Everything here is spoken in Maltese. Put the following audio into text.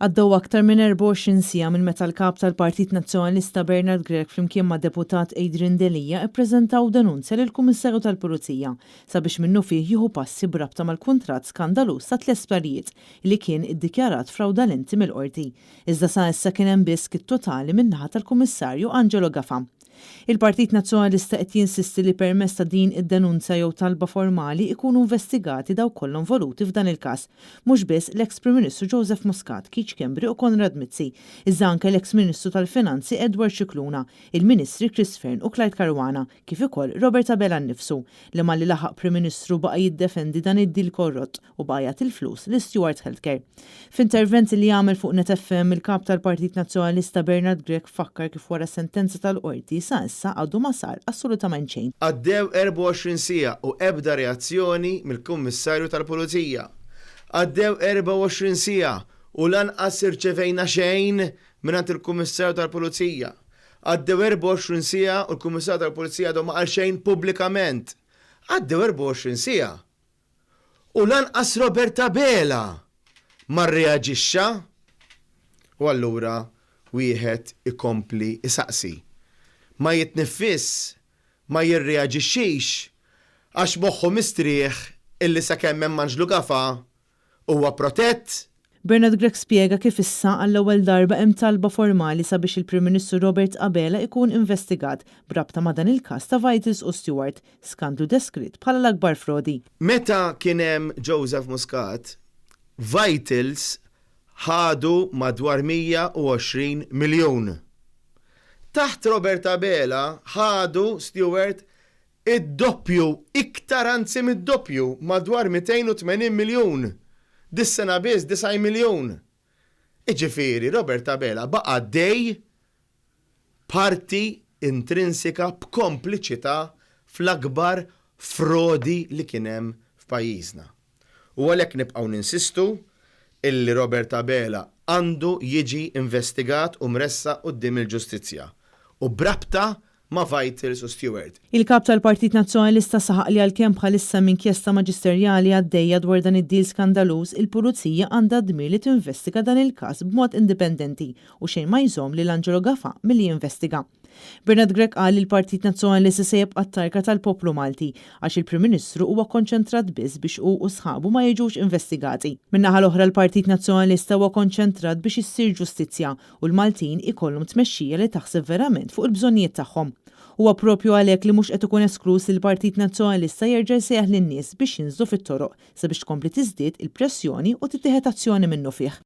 Għaddew aktar minn 24 siegħa minn meta l-Kap tal-Partit Nazzjonalista Bernard Grech flimkien mad-Deputat Adrian Delia ppreżentaw denunzja lill-Kummissarju tal-Pulizija sabiex minnufih jieħu passi b'rabta mal-kuntratt skandaluż ta' tliet sptarijiet li kien iddikjarat frawdalenti mill-Qorti. Iżda sa issa kien hemm biss skiet totali min-naħa tal-Kummissarju Angelo Gafà. Il-Partit Nazzjonalista qed jinsisti li permezz ta' din id-denunzja jew talba formali jkunu investigati dawk kollha involuti f'dan il-każ, mhux biss l-eks Prim Ministru Joseph Muscat, Keith Schembri u Konrad Mizzi, iżda anke l-eks Ministru tal-Finanzi Edward Scicluna, il-Ministri Chris Fearne u Clyde Caruana, kif ukoll Robert Abela nnifsu, li malli laħaq Prim Ministru baqa' jiddefendi dan id-deal korrott. u baqa' jagħti l-flus lil Steward Healthcare. F'intervent li għamel fuq Net FM, il-Kap tal-Partit Nazzjonalista Bernard Grech fakkar kif wara s-sentenza tal-Qorti sa issa għadu ma sar assolutament xejn. Għaddew 24 siegħa u ebda reazzjoni mill-Kummissarju tal-Pulizija. Għaddew 24 siegħa u lanqas irċevejna xejn mingħand il-Kummissarju tal-Pulizija. Għaddew 24 siegħa u l-Kummissarju tal-Pulizija għadu ma qal xejn pubblikament. Għaddew 24 siegħa U lanqas Robert Abela ma rreaġixxa. U allura wieħed ikompli jsaqsi. Ma jitniffisx, ma jirreaġixxix għax moħħu mistrieħ illi sakemm hemm Anġlu Gafà huwa protett? Bernard Grech spjega kif issa għall-ewwel darba hemm talba formali sabiex il-Prim Ministru Robert Abela ikun investigat b'rabta ma' dan il-każ ta' Vitals u Steward, skandlu deskritt bħala l-akbar frodi. Meta kien hemm Joseph Muscat, Vitals ħadu madwar 120 miljun. Taħt Robert Abela ħadu Steward Id-doppju, iktar anzi mid-doppju, madwar 280 miljun. Dis-sena biss 90 miljun. Jiġifieri Robert Abela baqa' għaddej parti intrinsika b'kompliċità fl-akbar frodi li kien hemm f'pajjiżna. U għalhekk nibqgħu ninsistu illi Robert Abela għandu jiġi investigat u mressaq quddiem il-ġustizzja u b'rabta ma' Vitals u Steward. Il-Kap tal-Partit Nazzjonalista saħaq li għalkemm bħalissa hemm inkjesta maġisterjali għaddejja dwar dan id-deal skandaluż, il-Pulizija għandha d-dmir li tinvestiga dan il-każ b'mod indipendenti u xejn ma jżomm lil Angelo Gafà milli jinvestiga. Bernard Grech qal li l-Partit Nazzjonalista se jibqa' t-tarka tal-poplu Malti għax il-Prim Ministru huwa konċentrat biss biex hu u sħabu ma jiġux investigati. Min-naħa l-oħra l-Partit Nazzjonalista huwa konċentrat biex issir ġustizzja u l-Maltin ikollhom tmexxija li taħseb verament fuq il-bżonnijiet tagħhom. Huwa proprju għalhekk li mhux qed ikun eskluż li l-Partit Nazzjonalista jerġa' jsejjaħ lin-nies biex jinżlu fit-toroq sabiex tkompli tiżdied il-pressjoni u tittieħed azzjoni minnufih.